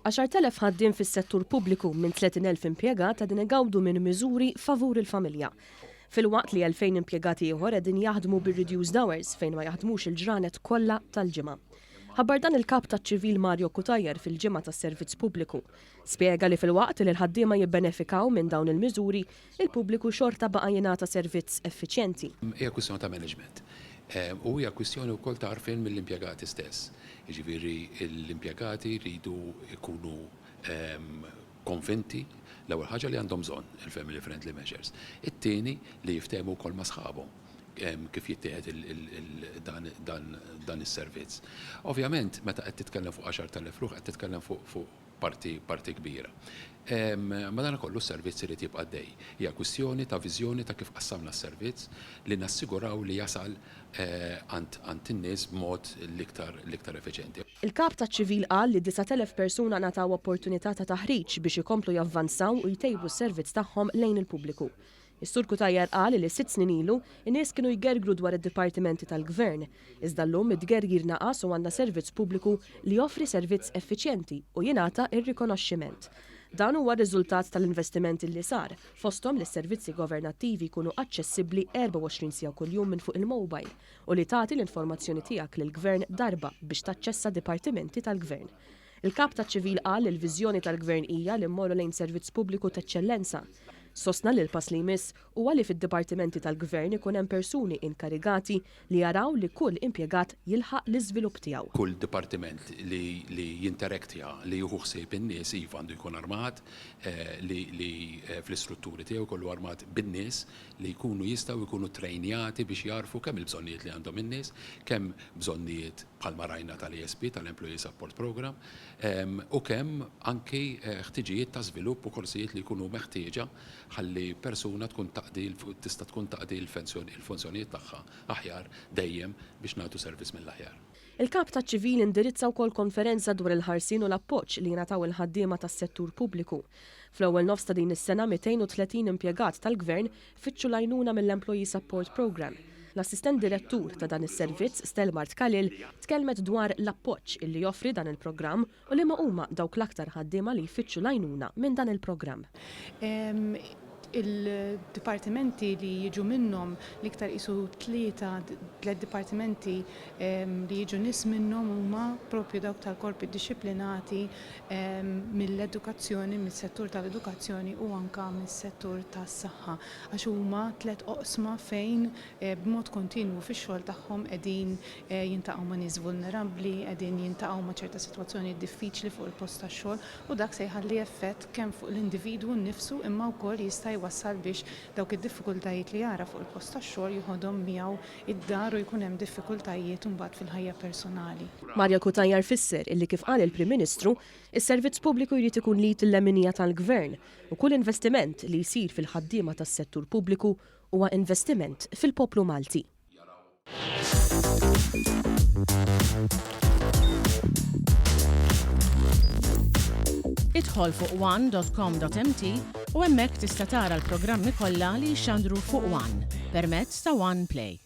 10,000 ħaddiem fis-settur pubbliku minn 30,000 impjegat qegħdin igawdu minn miżuri favur il-familja. Filwaqt li 2,000 impjegat ieħor qegħdin jaħdmu bir-reduced hours fejn ma jaħdmux il-ġranet kollha tal-ġimgħa. Ħabbar dan il-Kap taċ-Ċivil Mario Cutajar fil-Ġimgħa tas-Servizz Pubbliku. Spjega li filwaqt li l-ħaddiema jibbenefikaw minn dawn il-miżuri, il-pubbliku xorta baqa' jingħata servizz effiċjenti. Hija kwistjoni ta' management. U hija kwistjoni wkoll ta' għarfien mill-impjegati stess. Jiġifieri l-impjegati jridu jkunu konvinti l-ewwel ħaġa li għandhom bżonn il-family friendly measures. It-tieni li jiftehmu wkoll ma' sħabhom kif jittieħed dan is-servizz. Ovvjament meta qed titkellem fuq 10,000 ruħ qed titkellem fuq parti parti kbira. Madankollu s-servizz irid jibqa' għaddej. Hija kwistjoni ta' viżjoni ta' kif qassamna s-servizz li nassiguraw li jasal għand għand in-nies b'mod l-iktar l-iktar effiċjenti. Il-Kap taċ-Ċivil qal li 9,000 persuna ngħataw opportunità ta' taħriġ biex ikomplu javvanzaw u jtejbu s-servizz tagħhom lejn il-pubbliku. Is-Sur Cutajar qal li sitt snin ilu, in-nies kienu jgergru dwar id-dipartimenti tal-Gvern, iżda llum id-tgergir naqas u għandna servizz pubbliku li joffri servizz effiċjenti u jingħata r-rikonoxximent. Dan huwa r-riżultat tal-investiment li sar, fosthom li s-servizzi governattivi jkunu aċċessibbli 24 siegħa kuljum minn fuq il-mobile u li tagħti l-informazzjoni tiegħek lill-Gvern darba biex taċċessa dipartimenti tal-Gvern. Il-Kap taċ-Ċivil qal li l-viżjoni tal-Gvern hija li mmorru lejn servizz pubbliku t'eċċellenza. Sostna li l-pass li jmiss huwa li fid-dipartimenti tal-Gvern ikun hemm persuni inkarigati li jaraw li kull impjegat jilħaq l-iżvilupp tiegħu. Kull dipartiment li li jinterektja, li jieħu ħsieb in-nies iva għandu jkun armat, li li fl-istrutturi tiegħu jkollu armat bin-nies li jkunu jistgħu jkunu ttrejnjati biex jagħrfu kemm il-bżonnijiet li għandhom in-nies, kemm bżonnijiet bħalma rajna tal-ESP, tal-Employee Support Programme, u kemm anki ħtiġijiet ta' żvilupp u korsijiet li jkunu meħtieġa ħalli persuna tkun taqdi tista' tkun taqdi l-funzjonijiet tagħha aħjar dejjem biex nagħtu servizz mill-aħjar. Il-Kap taċ-Ċivil indirizza wkoll konferenza dwar il-ħarsien u l-appoġġ li jingħataw il-ħaddiema tas-settur pubbliku. Fl-ewwel nofs ta' din is-sena 230 impjegat tal-Gvern fittxu l-għajnuna mill-Employee Support Programme. L-Assistent Direttur ta' dan is-servizz, Stelmart Khalil, tkellmet dwar l-appoġġ illi joffri dan il-programm u liema huma dawk l-aktar ħaddiema li jfittxu l-għajnuna minn dan il-programm. Il-dipartimenti li jiġu minnhom l-iktar qisu tlieta, tliet dipartimenti li jiġu nies minnhom huma proprju dawk tal-korpi dixxiplinati mill-edukazzjoni, mis-settur tal-edukazzjoni u anke mis-settur tas-saħħa għax huma tlett oqsma fejn b'mod kontinwu fix-xogħol tagħhom qegħdin jintaqgħu ma' nies vulnerabbli, qegħdin jintaqgħu ma' ċerta sitwazzjonijiet diffiċli fuq il-post tax-xogħol u dak se jħalli effett kemm fuq l-individwu nnifsu imma wkoll jista' jwassal biex dawk id-diffikultajiet li jara fuq il-post tax-xogħol joħodhom miegħu id-dar u jkun hemm diffikultajiet imbagħad fil-ħajja personali. Mario Cutajar fisser illi kif qal il-Prim Ministru, is-servizz pubbliku jrid ikun l-id il-leminija tal-Gvern u kull investiment li jsir fil-ħaddiema tas-settur pubbliku huwa investiment fil-poplu Malti. Idħol fuq one.com.mt u hemmhekk tista' tara l-programmi kollha li jixxandru fuq One permezz ta' One Play.